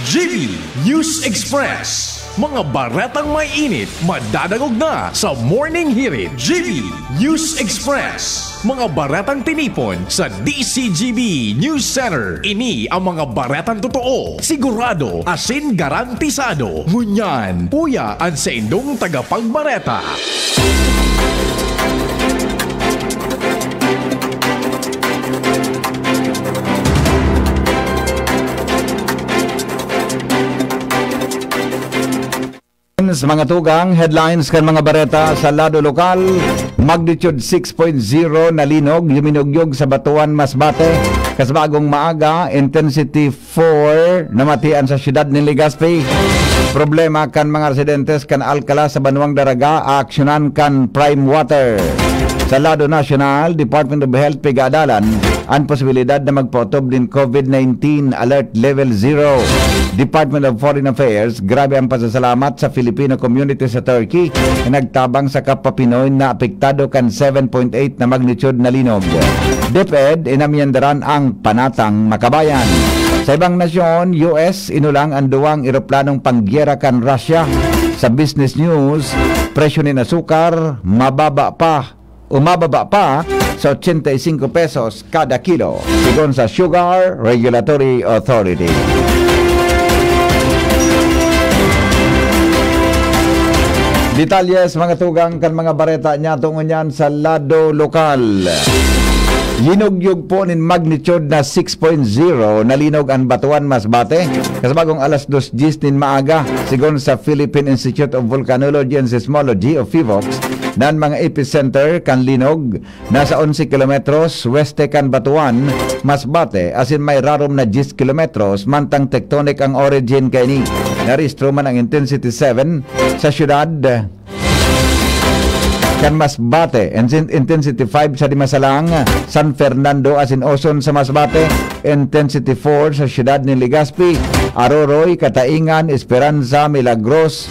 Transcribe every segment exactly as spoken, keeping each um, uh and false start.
G B News Express. Mga baretang may init, madadangog na sa Morning Hirit. G B News Express. Mga baretang tinipon sa D C G B News Center. Ini ang mga baretang totoo, sigurado, asin garantisado. Ngunyan, uya an saindong tagapagbareta. Sa mga tugang, headlines kan mga bareta sa lado lokal, magnitude six point zero na linog, yuminugyog sa Batuan, Masbate. Kasabagong maaga, intensity four, namatian sa siyudad nin Legazpi. Problema kan mga residentes kan Alcala sa Banwang Daraga, aaksyonan kan Prime Water. Sa lado nasyonal, Department of Health pigaadalan an posibilidad na magpaotob nin COVID nineteen Alert Level Zero. Department of Foreign Affairs, grabe ang pasasalamat sa Filipino community sa Turkey na nagtabang sa kapwa Pinoy na apektado kan seven point eight na magnitude na linog. DepEd, inamyendaran ang Panatang Makabayan. Sa ibang nasyon, U S, inulang ang duwang eroplanong panggyera kan Russia. Sa business news, presyo nin asukar, mababa pa o mababa pa sa ochenta y cinco pesos kada kilo, sigon sa Sugar Regulatory Authority. Detalye sa mga tugang kan mga bareta niyato ngunyan sa lado lokal. Yinugyog po nin magnitude na six point zero na linog an Batuan, Masbate, kasabagong alas dos diyes nin maaga, sigon sa Philippine Institute of Volcanology and Seismology o PHIVOLCS, na an mga epicenter kan linog nasa onse kilometros weste kan Batuan, Masbate, asin may rarom na diyes kilometros, mantang tectonic ang origin kaini. Narehistro man ang intensity seven sa siyudad kan Masbate, inten-, intensity five sa Dimasalang, San Fernando asin Oson sa Masbate, intensity four sa siyudad nin Legazpi, Aroroy, Cataingan, Esperanza, Milagros,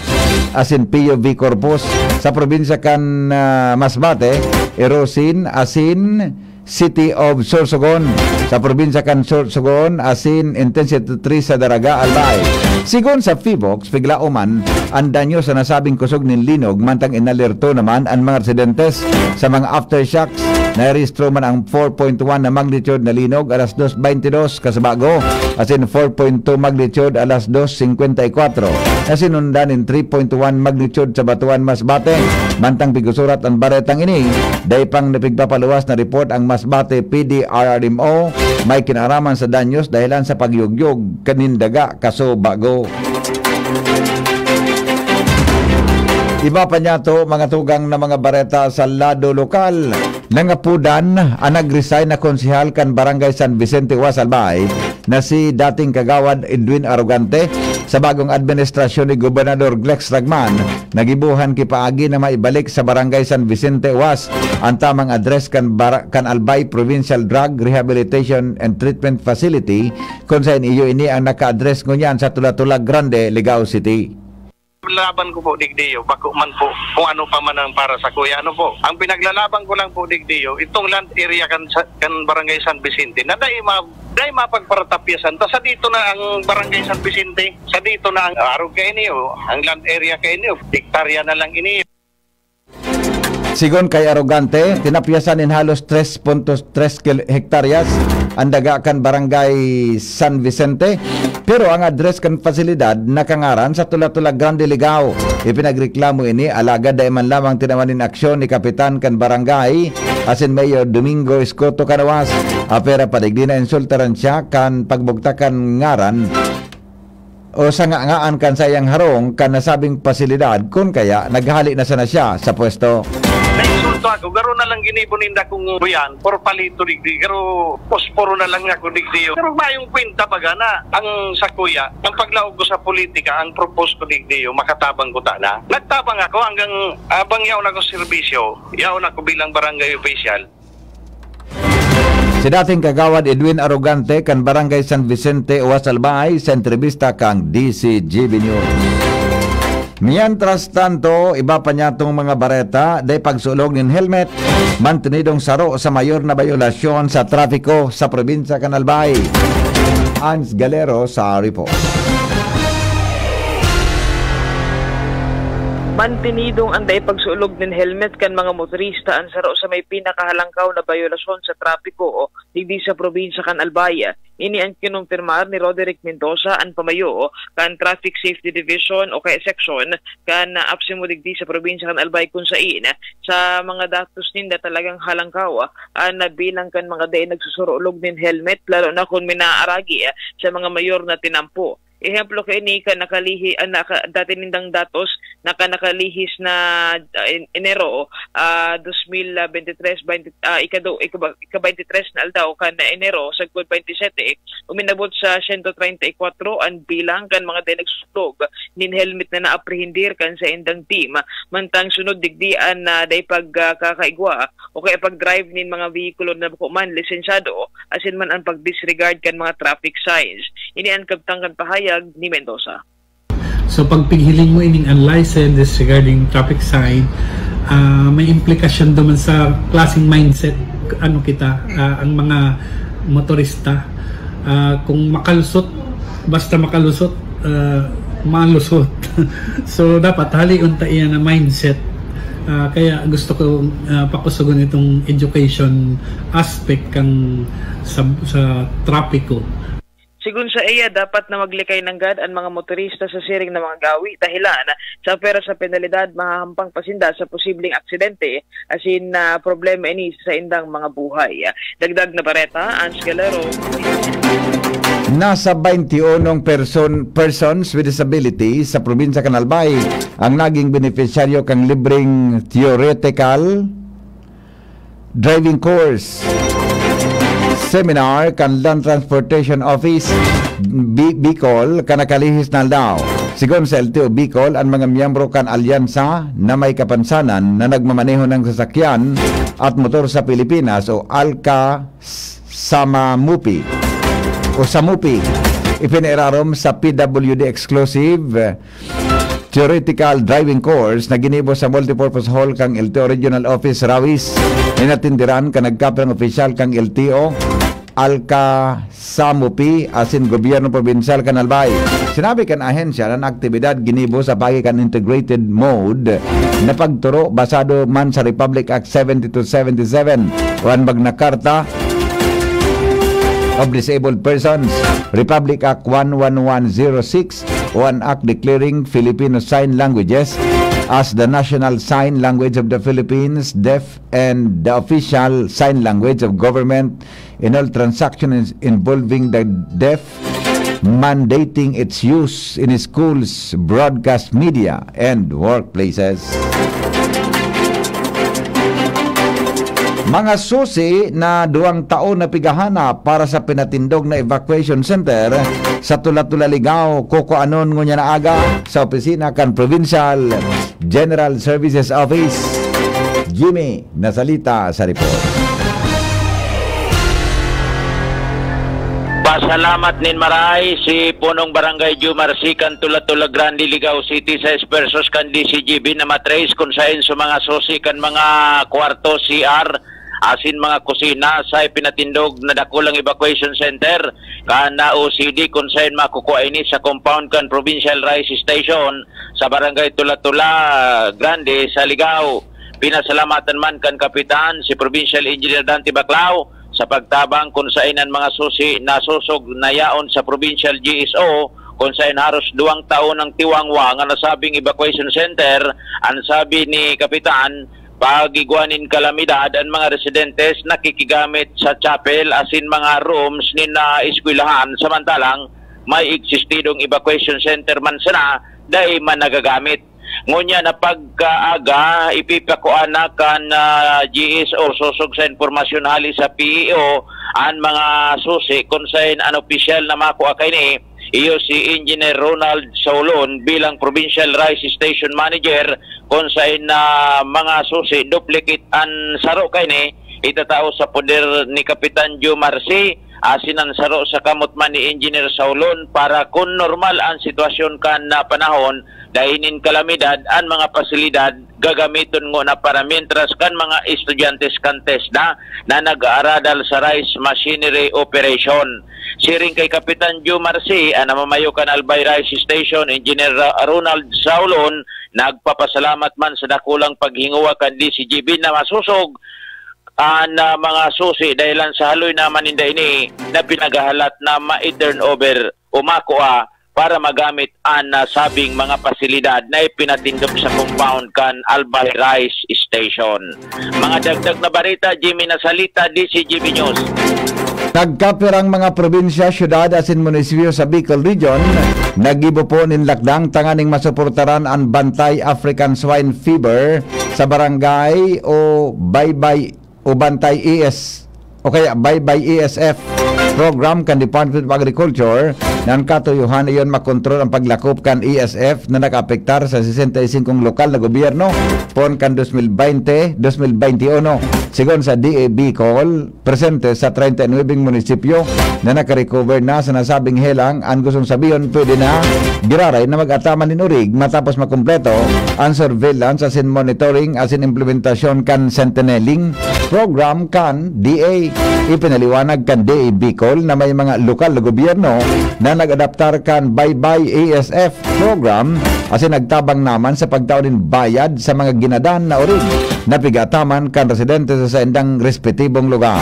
asin Pio V. Corpus. Sa probinsya kan, ah, Masbate, Irosin, asin City of Sorsogon. Sa probinsya kan Sorsogon, asin intensity three sa Daraga, Albay. Sigon sa PHIVOLCS, piglaoman an danyo sa nasabing kusog nin linog, mantang inalerto naman an mga residentes sa mga aftershocks. Narehistro man ang four point one na magnitude na linog alas dos beintidos kasabago, asin four point two magnitude alas dos singkwenta y kwatro, na sinundan nin three point one magnitude sa Batuan, Masbate. Mantang pigusurat an baretang ini, dai pang napigpapaluwas na report ang Masbate P D R R M O may kinaaraman sa danyos dahelan sa pagyugyog kanin daga kaso bago. Iba pa niyato, mga tugang na mga bareta sa lado lokal. Nangapudan an nag-resign na konsehal kan Barangay San Vicente, Uas, Albay, na si dating Kagawad Edwin Arrogante sa bagong administrasyon ni Gobernador Glex Ragman, na gibohan ki paagi na maibalik sa Barangay San Vicente, Uas, an tamang address kan bara-, kan Albay Provincial Drug Rehabilitation and Treatment Facility, kun saen iyo ini ang naka-address ngunyan sa Tula-Tula Grande, Ligao City. Laban ko po, digdiyo, bako man po kung ano pa man ang para sa kuya. Ano po, ang pinaglalaban ko lang po, digdiyo, itong land area kan, sa, kan Barangay San Vicente na dai ma-, dai mapagparatapyasan. Ta sa dito na ang Barangay San Vicente, sa dito na ang arog kaini, o, ang land area kaini, o, hektarya na lang ini. Sigon kay Arrogante, tinapyasan nin halos tres punto tres kil-, hektaryas an daga kan Barangay San Vicente, pero ang address kan pasilidad nakangaran sa Tula-Tula Grande, Ligao. Ipinagreklamo ini, alagad dai man lamang tinawan nin aksyon ni Kapitan kan Barangay, asin Mayor Domingo Escoto Canoas. Apera pa digdi na insultaran siya kan pagbugtak kan ngaran o sanga-ngaan kan saiyang harong kan nasabing pasilidad, kun kaya naghale na sana siya sa pwesto. Nainsulto ako, garo na lang ginibo ninda kong buyan, por palito digdi, garo posporo na lang ako digdi. Pero mayong kwenta baga na ang sa kuya, ang paglaog ko sa politika, ang propose ko digdi, makatabang ko ta na. Nagtabang ako hanggang abang yaon ako serbisyo, yaon ako bilang barangay official. Si dating Kagawad Edwin Arrogante kan Barangay San Vicente, Uas, Albay, sa entrebista kan D C G B News. Mientras tanto, iba pa niyatong mga bareta, dai pagsulog nin helmet, mantenidong saro sa mayor na bayolasyon sa trapiko sa probinsya kan Albay. Ans Galero sa report. Mantinidong an dai pagsulog nin helmet kan mga motorista an saro sa may pinakahalangkaw na bayolasyon sa trapiko digdi sa probinsya kan Albay. Ini an kinumpirmar ni Roderick Mendoza, an pamayo kan Traffic Safety Division o kaya section kan APSEMO digdi sa probinsya kan Albay, kun sain sa mga datos ninda talagang halangkaw an bilang kan mga dai nagsusurulog nin helmet, lalo na kun minaaragi sa mga mayor na tinampo. Ehemplo kaini kan nakalihi-, ah, naka-, dati nindang datos na kan nakalihis na, ah, En-, Enero, ah, dos mil bente tres, bente, ah, ikado-, ikaba-, ika-bente tres na aldaw kan Enero, sagkod bente sete, uminabot sa sento treinta y kuatro an bilang kan mga dai nagsusulog nin helmet na naaprehendir kan saindang team. Mantang sunod digdi an, ah, dai pagkakaigwa o kaya pag-drive nin mga behikulo na bako man lisensyado, asin man an pag-disregard kan mga traffic signs. Ini an kabtang kan pahayag ni Mendoza. So, pag pighiling mo ining unlicensed, disregarding traffic sign, ah, may implikasyon naman sa klaseng mindset, ano kita, ah, ang mga motorista. Ah, kung makalusot, basta makalusot, ah, malusot. So, dapat halion ta iyan na mindset. Ah, kaya gusto ko, ah, pakusugon itong education aspect kang sa, sa trapiko. Sigon saiya, dapat na maglikay nanggad an mga motorista sa siring na mga gawi, dahelan sa pera sa penalidad mahahampang pa sinda sa posibleng aksidente, asin na problema ini sa saindang mga buhay. Dagdag na bareta, Ans Galero. Nasa twenty-one person, persons with disability sa probinsya kan Albay ang naging benepisyaryo kan libreng theoretical driving course seminar kan Land Transportation Office, Bi-, Bicol, kan nakalihis na aldaw. Sigon sa L T O Bicol, an mga miyembro kan alyansa na may kapansanan na nagmamaneho ng sasakyan at motor sa Pilipinas o ALCA Samamupi o Samupi, ipinairarom sa P W D exclusive theoretical driving course na ginibo sa Multipurpose Hall kan L T O Regional Office, Rawis, inatindiran kan nagkapirang opisyal kan L T O, ALCA Samupi, asin Gobyerno Probinsyal kan Albay. Sinabi kan ahensya na an aktibidad ginibo sa paagi kan integrated mode na pagturo basado man sa Republic Act seventy-two seventy-seven o an Magna Carta of Disabled Persons, Republic Act one one one zero six, o an Act Declaring Filipino Sign Languages as the National Sign Language of the Philippines, DEF, and the Official Sign Language of Government in all transactions involving the DEF, mandating its use in schools, broadcast media, and workplaces. Mga susi na duwang taon na pighahanap para sa pinatindog na evacuation center sa Tula-Tula, Ligao, kukuanon ngunyan na aga sa opisina kan Provincial General Services Office. Jimmy Nasalita sa report. Pasalamat nin maray si Punong Barangay Jumar C kan Tula-Tula Grande, Ligao City, sa esfuerzos kan D C G B na matrace kun saen sa mga susi kan mga kwarto, C R, asin mga kusina sa ipinatindog na dakulang evacuation center kan O C D, kun saen makukua ini sa compound kan Provincial Rice Station sa Barangay Tula-Tula Grande sa Ligao. Pinasalamatan man kan kapitan si Provincial Engineer Dante Baclao sa pagtabang kun saen an mga susi na sosog na yaon sa Provincial G S O, kun saen haros duwang taon ang tiwangwa nga nasabing evacuation center. An sabi ni kapitan, pag-igwa nin kalamidad, an mga residentes nakikigamit sa chapel asin mga rooms nin, ah, eskwelahan, samantalang may eksistidong evacuation center man sana, dai man nagagamit. Ngunyan na pagkaaga, ipipakua na kan, ah, G S O sosog sa impormasyon hali sa P E O an mga susi kun saen an opisyal na makua kaini, iyo si Engineer Ronald Saulon bilang Provincial Rice Station Manager, kun saen na mga susi duplicate an saro kaini itatao sa poder ni Kapitan Jomar C. asin an saro sa kamot man ni Engineer Saulon para kun normal an sitwasyon kan, ah, panahon, dai nin kalamidad, an mga pasilidad gagamiton ngona para mientras kan mga estudyantes kan TESDA na nag-aaradal sa rice machinery operation. Siring kay Kapitan Jomar C, an namamayo kan Albay Rice Station, Engineer Ra-, Ronald Saulon, nagpapasalamat man sa dakulang paghinguwa kan D C G B na masosog an, ah, mga susi dahelan sa haloy na maninda ini na pinaghahalat na ma-turnover o makua para magamit an nasabing mga pasilidad na ipinatindog sa compound kan Albay Rice Station. Mga dagdag na barita, Jimmy Nasalita, D C G B News. Nagkapirang mga probinsya, syudad asin munisipyo sa Bicol Region naggibo po nin lakdang tanganing masuportaran an Bantay African Swine Fever sa barangay o Baybay o Bantay E S o kaya Baybay E S F program kan Department of Agriculture na an katuyohan iyon makontrol ang paglakop kan E S F na nakaapektar sa sesenta y singkong lokal na gobyerno poon kan dos mil baynte, dos mil baynte uno. Sigon sa D A Bicol, presente sa treinta y nuebeng munisipyo na nakarecover na sa nasabing helang, an gustong sabihon, pwede na giraray na mag-ataman nin orig matapos makumpleto an surveillance asin monitoring asin implementasyon kan Sentinelling program kan D A. Ipinaliwanag kan D A Bicol na may mga lokal na gobyerno na nag-adaptar kan Baybay E S F program asin nagtabang naman sa pagtao nin bayad sa mga ginadan na orig na pigataman kan residente sa saindang respetibong lugar.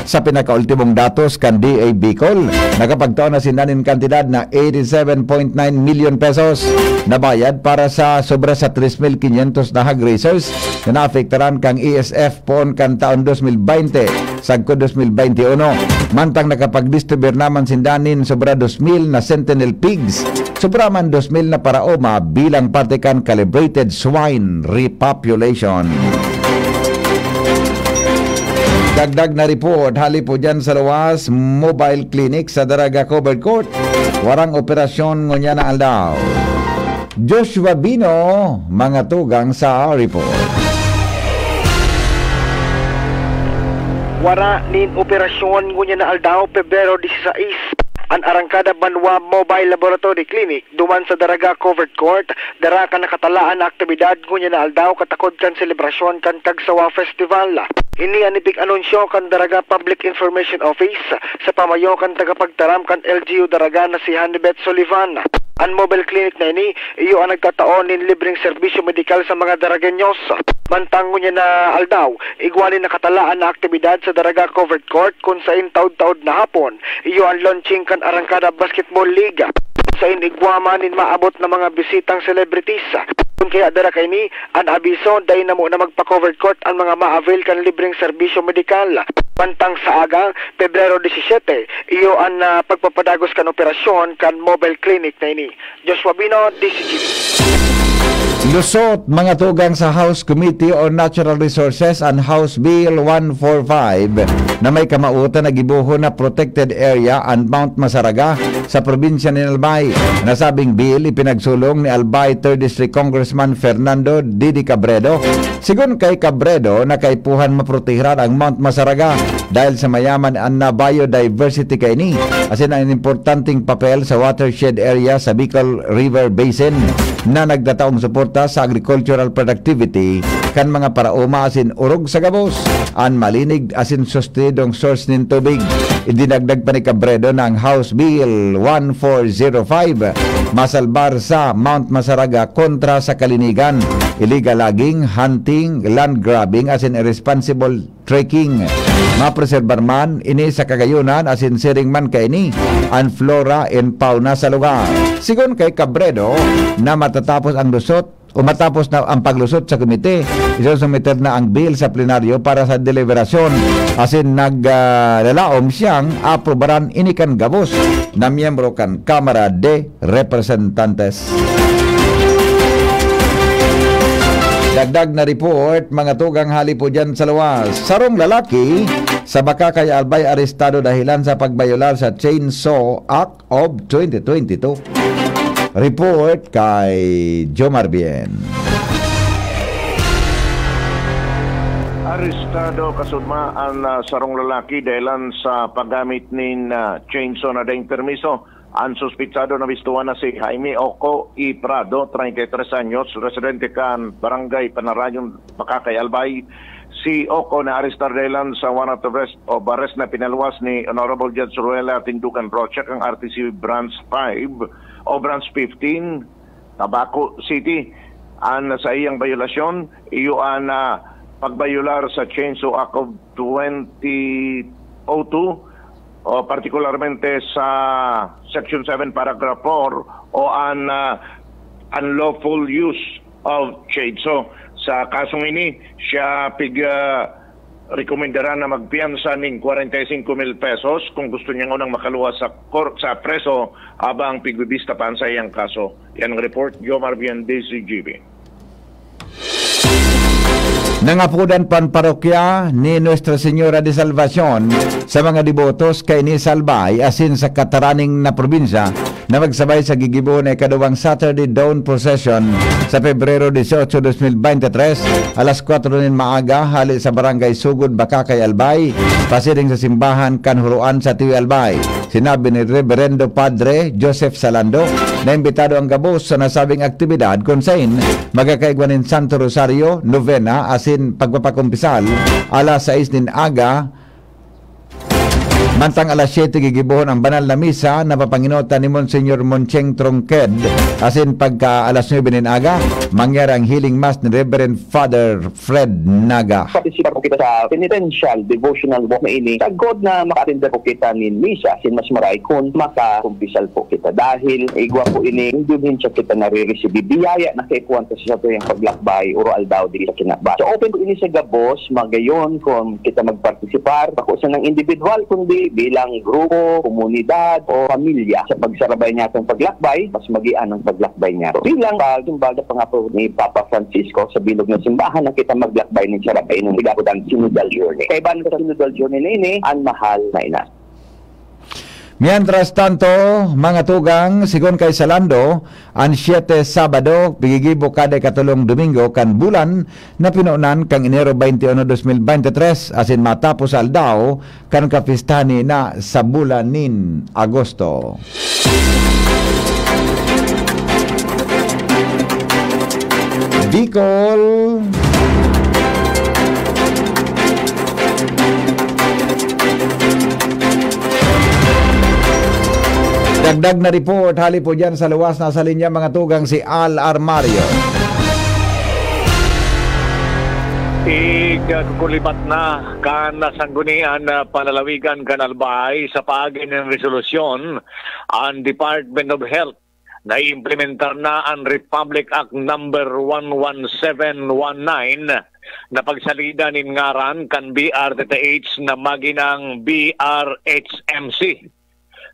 Sa pinakaultimong datos kan D A Bicol, nakapagtao na sinda nin kantidad na eighty-seven point nine million pesos na bayad para sa sobra sa tres mil quinientos na hog raisers na naapektaran kan E S F poon kan taon dos mil baynte sagkod dos mil baynte uno. Mantang nakapag-distribute naman sinda nin sobra dos mil na Sentinel pigs, sobra man dos mil na paraoma bilang parte kan calibrated swine repopulation. Dagdag na report, hali po dyan sa luwas, mobile clinic sa Daraga Covered Court. Warang operasyon ngunyan na aldaw. Joshua Bino, mga tugang sa report. Wara nin operasyon ngunyan na aldaw, Pebrero disisais, an Arangkada Banwa Mobile Laboratory Clinic duman sa Daraga Covered Court. Dara kan nakatalaan na aktibidad ngunyan na aldaw katakod kan selebrasyon kan Tagsawa Festival. Ini an ipig-anunsyo kan Daraga Public Information Office sa pamayo kan tagapagtaram kan L G U Daraga na si Hanibet Sullivan. An mobile clinic na ini, iyo an nagtatao nin libreng serbisyo medikal sa mga Daragueños. Mantang ngunyan na aldaw, igwa nin nakatalaan na aktibidad sa Daraga Covered Court, kun sain taod-taod na hapon, iyo an launching kan Arangkada Basketball League, kun sain igwa man nin maabot na mga bisitang celebrities. Kun kaya dara kaini, an abiso, dai na muna magpa-covered court an mga ma-avail kan libreng serbisyo medikal. Mantang sa aga, Pebrero disisete, iyo an, ah, pagpapadagos kan operasyon kan mobile clinic na ini. Joshua Bino, D C G B. Lusot, mga tugang, sa House Committee on Natural Resources an House Bill one four five na may kamautan na gibohon na protected area an Mount Masaraga sa probinsya nin Albay. Nasabing bill ipinagsulong ni Albay Third District Congressman Fernando Didi Cabredo. Sigon kay Cabredo, nakaipuhan maprotehiran ang Mount Masaraga dahil sa mayaman na biodiversity kaini, asin ang importanteng papel sa watershed area sa Bicol River Basin na nagtataong suporta sa agricultural productivity kan mga paraoma asin orog sa gabos, an malinig asin sustenadong source nin tubig. Idinagdag pa ni Cabredo na ang House Bill one four zero five masalbar sa Mount Masaraga kontra sa kalinigan, illegal logging, hunting, land grabbing, asin irresponsible trekking. Mapreserbar man ini sa kagayunan asin siring man kaini an flora and fauna sa lugar. Sigon kay Cabredo na matatapos ang lusot o matapos na ang paglusot sa komite, isusumiter na ang bill sa plenaryo para sa deliberasyon asin nag, ah, lalaom siyang aprobaran ini kan gabos na miyembro kan Kamara de Representantes. Dagdag na report, mga tugang, hali po dyan sa luwas. Sarong lalaki sa Bacacay, Albay, arestado dahilan sa pagbayolar sa Chainsaw Act of twenty twenty-two. Report kay Jomar Bien. Arestado kasudma an, ah, sarong lalaki dahilan sa paggamit nin, ah, chainsaw na daing permiso. An suspitsado na bistuhan na si Jaime Oco y Prado, treinta y tres anyos, residente kan Barangay Panarayon, Bacacay, Albay. Si Oco naarestar dahilan sa warrant of arrest, of arrest na pinaluwas ni Honorable Judge Ruela Tindugan Rocha kan R T C Branch five o Branch fifteen, Tabaco City. An saiyang bayolasyon, iyo an, ah, pagbayolar sa Chainsaw Act of twenty oh two, o partikularmente sa Section seven, Paragraph four, o an, ah, unlawful use of chainsaw. Sa kasong ini, siya pig, ah, rekomendaran na magpiyansa ning kwarenta y singko mil pesos kung gusto niyang unang makaluwas sa kor-, sa preso habang pigbibista pa an saiyang kaso. Yan ang report, Jomar Bien, D Z G B. Nangapodan pan parokya ni Nuestra Señora de Salvacion sa mga debotos kaini sa Albay asin sa kataraning na probinsya na magsabay sa gigibohon na ikaduwang Saturday Dawn Procession sa Pebrero dieciocho, dos mil veintitrés, alas kwatro nin maaga, hali sa Barangay Sugod, Bacacay, Albay, pasiring sa simbahan kan Huroan sa Tiwi, Albay. Sinabi ni Reverendo Padre Joseph Salando na imbitado ang gabos sa nasabing aktibidad, kun sain magkakaigwa nin Santo Rosario, novena, asin pagpapakumpisal alas sais nin aga, mantang alas siyete gigibohon ang banal na misa na papangenotan ni Monsignor Moncheng Tronqued, asin pagka alas nuebe nin aga, mangyari ang healing mass ni Reverend Father Fred Naga. Partisipar po kita sa penitential devotional walk na ini. Sagkod na maka-attend po kita nin misa, asin mas maray kun makakumpisal po kita. Dahil igwa po ini, indulhensya kita na re-receive. Biyaya na kaipuhan ta sa satuyang paglakbay, oro-aldaw, diri sa kinaban. So, open po ini sa gabos, magayon kun kita magpartisipar, bako sanang individual, kundi bilang grupo, komunidad, o pamilya. Sa pagsarabay niya atong paglakbay, mas magian ang paglakbay niya. Bilang pagsimbaga pa nga po ni Papa Francisco sa bilog na simbahan na kita maglakbay nin sarabay nin sigakutan synodal journey. Kaiba na sa synodal journey na ini, an mahal na ina. Mientras tanto, mga tugang, sigon kay Salando, an siyete Sabado, pigigibo kada ikatulong Domingo kan bulan na pinunan kan Enero twenty-one, dos mil veintitrés, asin matapos sa aldaw kan kapistahan ni na sa bulan nin Agosto. Bicol. Dagdag na report, hali po dyan sa luwas na sa linya, mga tugang, si Al Armario. Igkukulibat na kan Sanggunian na Panlalawigan kan Albay sa paagi nin resolusyon an Department of Health na iimplementar na an Republic Act Number one one seven one nine na pagsalida nin ngaran kan B R T T H na maginang B R H M C.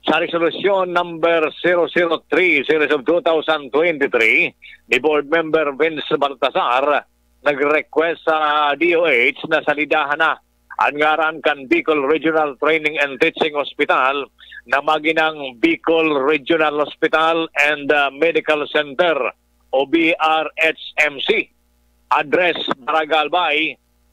Sa Resolusyon Number zero zero three, Series of two thousand twenty-three, ni Board Member Vince Baltasar, nag-request sa D O H na salidahan na an ngaran kan Bicol Regional Training and Teaching Hospital na maginang Bicol Regional Hospital and, uh, Medical Center o B R H M C. Address, Barangay Albay,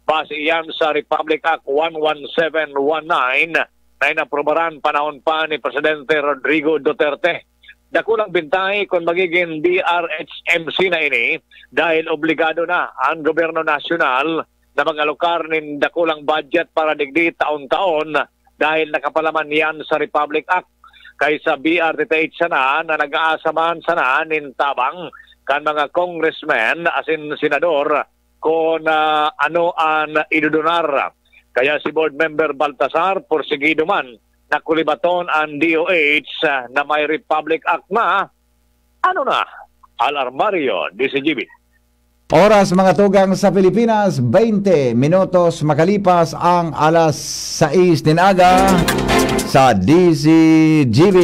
base iyan sa Republic Act one one seven one nine na inaprubaran panahon pa ni Presidente Rodrigo Duterte. Dakulang bintay kun magigin B R H M C na ini dahil obligado na ang gobyerno nasyonal na mag-alokar nin dakulang budget para digdi taon-taon dahil nakapalaman yan sa Republic Act. Kay sa B R T T H sana na nag-aasa man sana nin tabang kan mga congressmen asin senador kun, ah, ano an idudunar. Kaya si Board Member Baltasar, porsigido man na kulibaton an D O H, ah, na may Republic Act na, ano na, Al Armario, D Z G B. Oras, mga tugang, sa Pilipinas, twenty minutos makalipas ang alas sais nin aga sa D Z G B.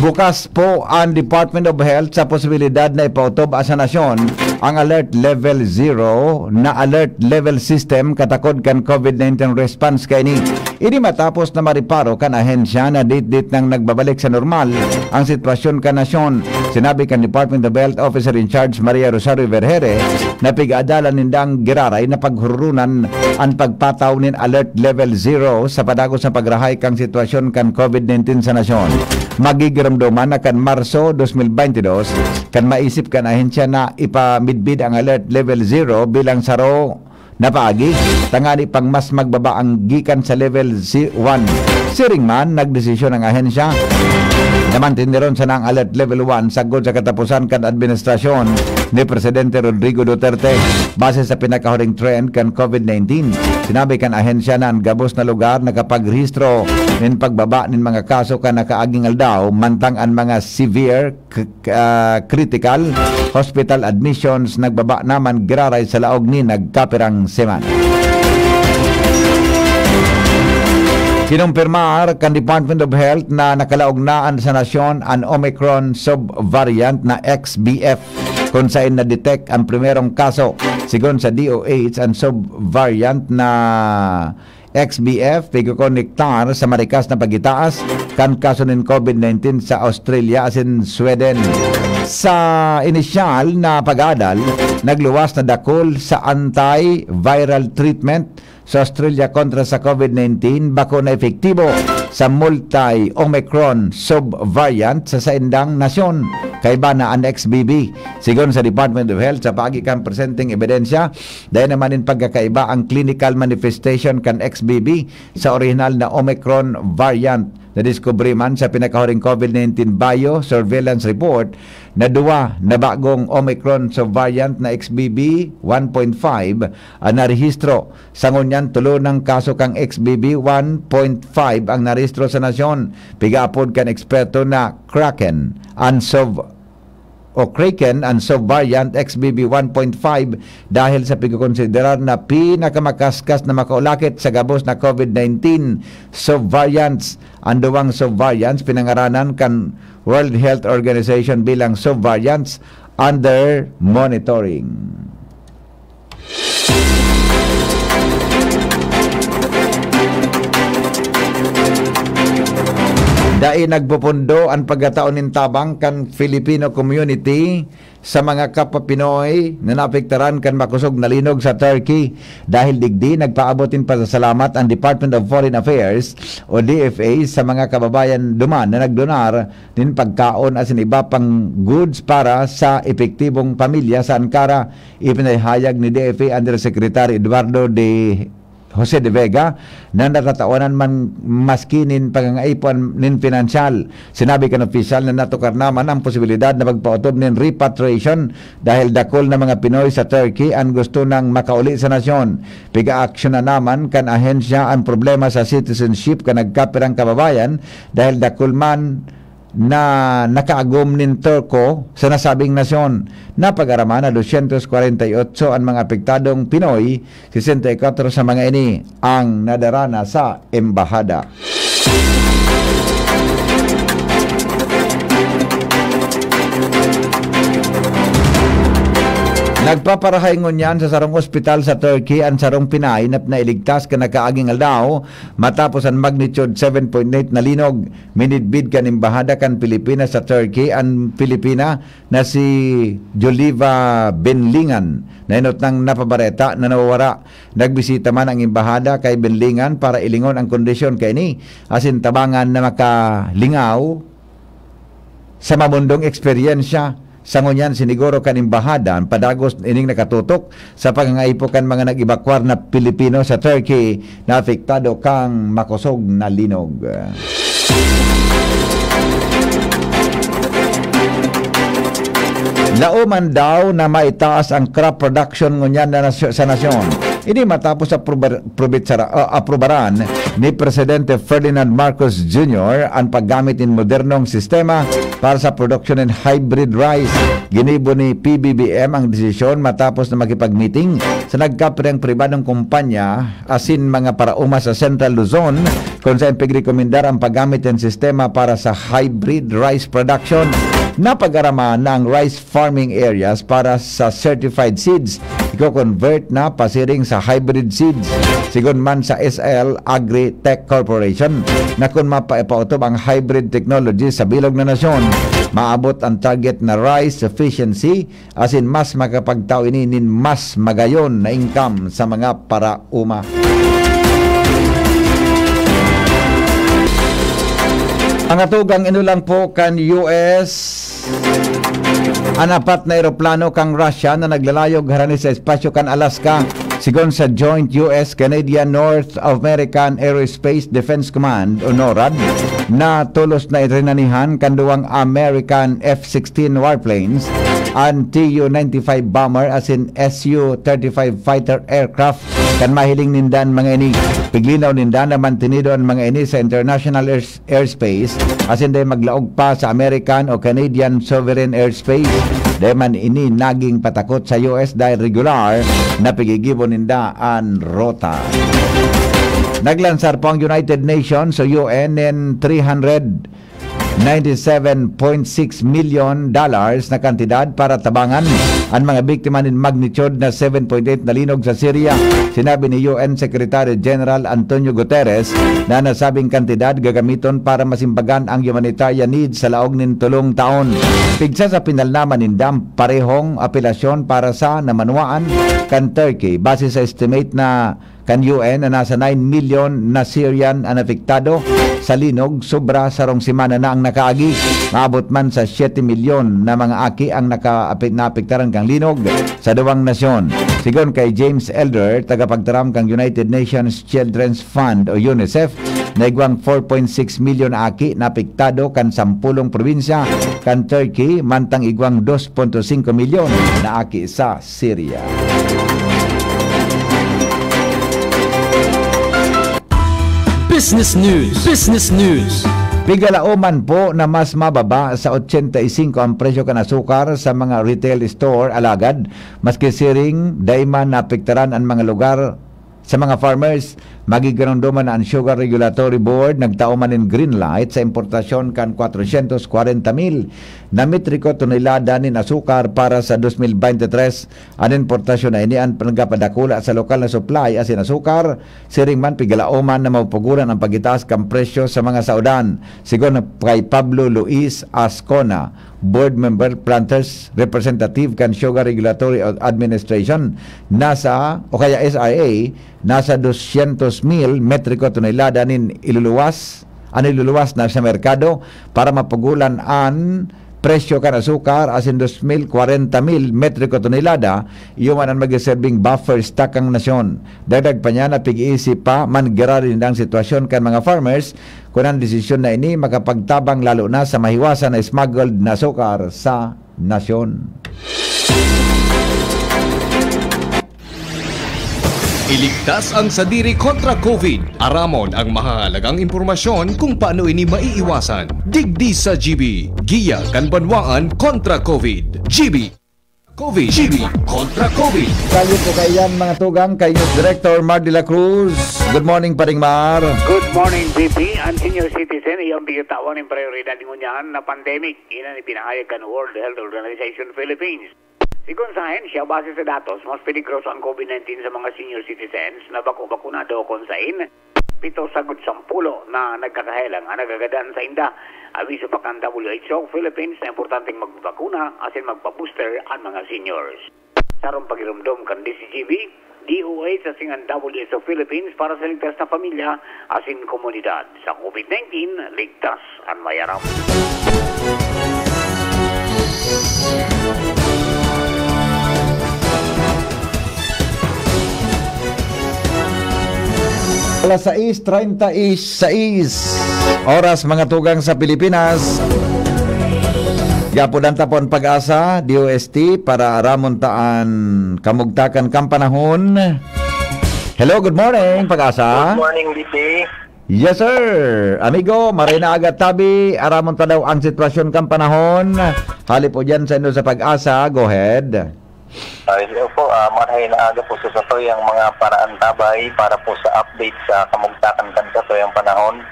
Bukas po ang Department of Health sa posibilidad na ipautob sa nasyon ang Alert Level Zero na alert level system katakod kan COVID nineteen response kaini. Ini matapos na mareparo kan ahensya na dit-dit nang nagbabalik sa normal ang sitwasyon kan nasyon. Sinabi kan Department of Health Officer in Charge Maria Rosario Vergere na pig-adalan nindang giraray na paghurunan an pagpataw nin Alert Level Zero sa padagos na pagrahay kan sitwasyon kan COVID nineteen sa nasyon. Magigiramdoman na kan Marso dos mil baynte dos, kan maisip kan ahensya na ipamidbid ang Alert Level Zero bilang saro na paagi, tangani pang mas magbaba ang gikan sa level si one. Siring man, nagdesisyon ang ahensya na manteneron sana ang alert level one sagkod sa kataposan kan administrasyon ni Presidente Rodrigo Duterte. Base sa pinakahuring trend kan COVID nineteen, sinabi kan ahensya na an gabos na lugar nakapagrehistro nin pagbaba nin mga kaso kan nakaaging aldaw, mantang an mga severe k-, ah, critical hospital admissions nagbaba naman giraray sa laog ni nagkapirang semana. Kinumpirmar kan Department of Health na nakalaog na an sa nasyon an Omicron subvariant na X B F, kun saen na-detect ang primerong kaso. Sigon sa D O H, an subvariant na X B F pigkokonektar sa marikas na pagitaas kan kaso nin COVID nineteen sa Australia asin Sweden. Sa inisyal na pag-adal, nagluwas na dakul sa antiviral treatment sa Australia kontra sa COVID nineteen, bako na epektibo sa multi-Omicron subvariant sa saindang nasyon, kaiba na an X B B. Sigon sa Department of Health, sa paagi kan presenteng ebidensya, dai naman nin pagkakaiba ang clinical manifestation kan X B B sa orihinal na Omicron variant. Nadiskubre man sa pinakahuring COVID nineteen biosurveillance report na duwa na bagong Omicron subvariant na X B B one point five an narehistro. Sa ngunyan, tolo nang kaso kan X B B one point five ang narehistro sa nasyon. Pigaapod kan eksperto na Kraken an sub o Kraken an subvariant X B B one point five dahil sa pagkokonsiderar na pinakamakaskas na makaulakit sa gabos na COVID nineteen subvariants. An duwang subvariants pinangaranan kan World Health Organization bilang subvariants under monitoring. Dai nagpupundo an pagkatao nin tabang kan Filipino community sa mga kapwa Pinoy na naapektaran kan makosog na linog sa Turkey. Dahil digdi, nagpaabot nin pasasalamat ang Department of Foreign Affairs o D F A sa mga kababayan duman na nagdonar nin pagkaon asin iba pang goods para sa epektibong pamilya sa Ankara. Ipinahayag ni D F A Undersecretary Eduardo de Jose de Vega na natatawanan man maski nin pangangaipo nin pinansyal. Sinabi kan opisyal na natukar naman ang posibilidad na magpaotob nin repatriation dahil dakul na mga Pinoy sa Turkey an gusto nang makauli sa nasyon. Pig-aaksyonan naman kan ahensya an problema sa citizenship kan nagkapirang kababayan dahil dakul man na nakaagom nin Turko sa nasabing nasyon. Napag-araman na dosyentos kwarenta y otso an mga apektadong Pinoy, sesenta y kwatro sa mga ini ang nadara na sa embahada. Nagpaparahay ngunyan sa sarong ospital sa Turkey an sarong Pinay na nailigtas kan nakaaging aldaw matapos an magnitude seven point eight na linog. Minidbid kan Embahada kan Pilipinas sa Turkey an Pilipina na si Joliva Benlingan, na enot nang napabareta na nawawara. Nagbisita man ang Embahada kay Benlingan para ilingon ang kondisyon kaini asin tabangan na makalingaw sa mamundong eksperyensya. Sa ngunyan, siniguro kan Embahada an padagos ining nakatutok sa pangangaipo kan mga nag-ebakwar na Pilipino sa Turkey na apektado kan makosog na linog. Laoman daw na maitaas ang crop production ngunyan na nasyo-, sa nasyon. Ini matapos aprobar-, probitsara-, ah, aprobaran ni Presidente Ferdinand Marcos Junior ang paggamit nin modernong sistema para sa produksyon nin hybrid rice. Ginibo ni P B B M ang desisyon matapos na makipag-meeting sa nagkapirang pribadong kumpanya asin mga paraoma sa Central Luzon, kun saen pigrekomendar ang paggamit nin sistema para sa hybrid rice production. Napag-araman na ang rice farming areas para sa certified seeds. ko-convert na pasiring sa hybrid seeds, sigon man sa S L Agri-Tech Corporation, na kun mapaipaotob ang hybrid technology sa bilog na nasyon, maabot ang target na rice sufficiency asin mas makapagtao ini nin mas magayon na income sa mga paraoma. Ang atugang inulang po kan U S, an apat na eroplano kan Russia na naglalayog harani sa espasyo kan Alaska, sigon sa Joint U S-Canadian North American Aerospace Defense Command o NORAD, na tolos na itrinanihan kan duwang American F sixteen warplanes, an T U ninety-five bomber asin S U thirty-five fighter aircraft, kan mahiling ninda an mga ini. Piglinaw ninda na mantenido an mga ini sa international air airspace, asin dai maglaog pa sa American o Canadian sovereign airspace. Dai man ini naging patakot sa U S dahil regular na pigigibo ninda an rota. Naglansar po ang United Nations o U N nin three hundred ninety-seven point six million dollars na kantidad para tabangan an mga biktima nin magnitude na seven point eight na linog sa Syria. Sinabi ni U N Secretary General Antonio Guterres na nasabing kantidad gagamiton para masimbagan ang humanitarian needs sa laog nin tolong taon. Pigsa sa pinalnaman ninda parehong apelasyon para sa namanwaan kan Turkey, base sa estimate na kan U N na nasa nine million na Syrian an apektado sa linog, sobra sarong semana na ang nakaagi. Maabot man sa siyete milyon na mga aki ang nakaape-, naapektaran kan linog sa duwang nasyon. Sigon kay James Elder, tagapagtaram kan United Nations Children's Fund o UNICEF, na igwang four point six milyon aki na apektado kan sampolong probinsya kan Turkey, mantang igwang dos punto singko milyon na aki sa Syria. Business News. Business News. Pigalaoman po na mas mababa sa ochenta y cinco ang presyo kan asukar sa mga retail store, alagad maski siring, dai man naapektaran an mga lugar sa mga farmers. Magigirondoman na an Sugar Regulatory Board nagtao man nin green light sa importasyon kan kwatrosyentos kwarenta mil na metriko tonelada nin asukar para sa dos mil bente tres. An importasyon na ini an nagpapadakula sa lokal na supply asin asukar, siring man pigalaoman na mapupugoran an pag-itaas kan presyo sa mga saodan. Sigon kay Pablo Luis Ascona, board member, planters representative kan Sugar Regulatory Administration, nasa, o kaya S R A, nasa dosyentos mil metriko tonelada nin iluluwas, an iluluwas na sa merkado para mapugolan an presyo kan asukar asin dos mil kwarenta mil metriko tonelada, iyo man an magseserbing buffer stock kan nasyon. Dagdag pa niya na pig-iisip pa man giraray nindang sitwasyon kan mga farmers kun an desisyon na ini makapagtabang lalo na sa mahiwasan na smuggled na asukar sa nasyon. Iligtas ang sadiri kontra COVID. Aramon ang mahahalagang impormasyon kung paano ini maiiwasan. Digdi sa G B, giya kan banwaan kontra COVID. G B, COVID. G B, kontra COVID. Kayo po kaiyan, mga tugang, kay News Director Mar de la Cruz. Good morning, Paring Mar. Good morning, G P. Ang senior citizen, iyang bitawan ng prioridad ngunyan na pandemic. Iyan ang ipinahayag kan World Health Organization Philippines. Sigon sa ahensya, base sa datos, mas peligroso ang COVID nineteen sa mga senior citizens na bako bakunado, kun sain pito sagud sampulo na nagkakahelang an nagagadan sainda. Abiso pa kan W H O Philippines na importanteng magbakuna asin magpa-booster an mga seniors. Sarong pagiromdom kan D C G B, D O H asin an W H O Philippines para sa ligtas na pamilya asin komunidad. Sa COVID nineteen, ligtas an mayaram. Alas sais treinta y seis oras, mga tugang, sa Pilipinas. Gapodan ta pon Pag-asa, D O S T, para aramon ta an kamugtakan kan panahon. Hello, good morning, Pag-asa. Good morning, B P. Yes, sir. Amigo, maray na aga tabi. Aramon ta daw ang sitwasyon kan panahon. Hali po diyan sa inyo sa Pag-asa. Go ahead. Ay, hello po. Ah, maray na aga po sa satoy ang mga paraantabay para po sa update sa kamugtakan kan satoy ang panahon.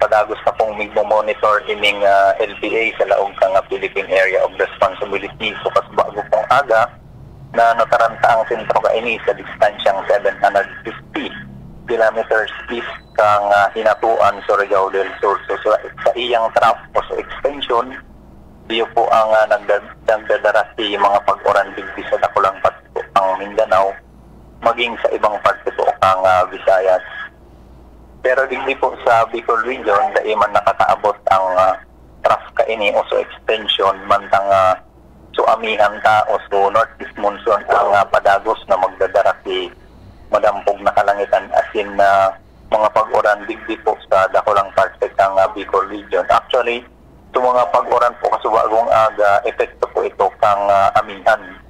Padagos na pong migmo-monitor ining, ah, L P A sa laog kan, ah, Philippine Area of Responsibility. So, kas bago pong aga, na nataranta ang sentro kaini sa distansyang seven hundred fifty kilometers east kan, ah, Hinatuan, Surigao del Sur. So, sa, sa iyang trough o sa extension, iyo po ang, ah, nagda-, nagdadara si mga pag-uran digdi sa dakulang parte po kan Mindanao, maging sa ibang parte po kan, ah, Visayas. Pero digdi po sa Bicol Region, dai man nakakaabot ang, ah, trough kaini o so extension, mantang, ah, so amihan ta o so northeast monsoon ang, ah, padagos na magdadara si madampog na kalangitan asin na mga pag-uran digdi po sa dakulang parte kan, ah, Bicol Region. Actually, so mga pag-uran po kasubagong aga, epekto po ito kan, ah, amihan.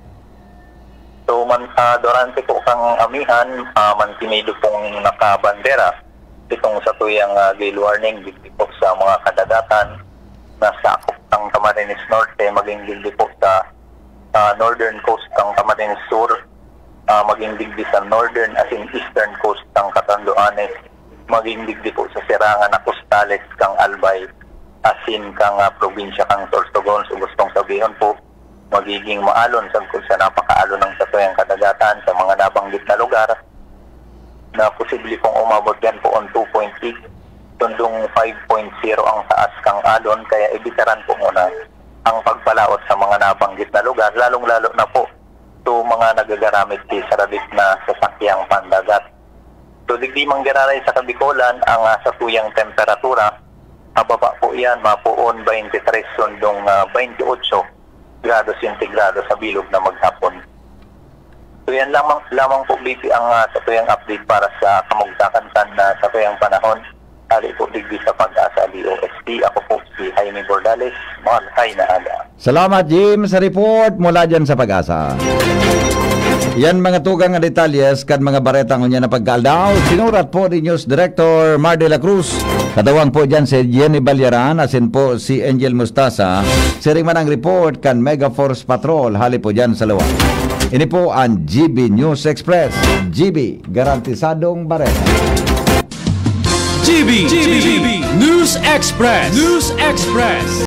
So, man, ah, durante po kan amihan, ah, mantinido pong nakabandera itong satuyang, ah, gale warning digdi po sa mga kadagatan na sakop kan Camarines Norte, maging digdi po sa, ah, northern coast kan Camarines Sur, ah, maging digdi sa northern asin eastern coast kan Catanduanes, maging digdi po sa sirangan na costales kan Albay asin kan, ah, probinsya kan Sorsogon. So, gustong sabihon po, magiging maalon sagkod sa napakaalon ng satuyang kadagatan sa mga nabanggit na lugar na posible pong umabot yan po on two point eight, tundong five point zero ang taas kan alon, kaya ibitaran po muna ang pagpalaot sa mga nabanggit na lugar, lalong-lalo na po sa mga nagagaramit ki sarabit na sasakyang pandagat. So, digdi manggiraray sa Kabikolan ang, ah, satuyang temperatura. Mababa po yan, mapoon twenty-three sundong, ah, twenty-eight grado sentigrado sa bilog na maghapon. So, yan lamang, lamang po, B P, ang, ah, satuyang update para sa kamugtakan kan, ah, satuyang panahon. Hali po digdi sa Pag-asa D O S T. Ako po si Jaime Bordales. Mahalhay na aga. Salamat, Jim, sa report mula dyan sa Pag-asa. Yan mga tugang na detalles kan mga baretang unya na pagkaaldaw. Sinurat po ni News Director Mar de la Cruz. Katawang po dyan si Jenny Balyaran, asin po si Angel Mustasa. Siring man ang report kan Mega Force Patrol, hali po dyan sa Luwag. Ini po ang G B News Express. G B, garantisadong bareta. G B, G B, News Express. News Express.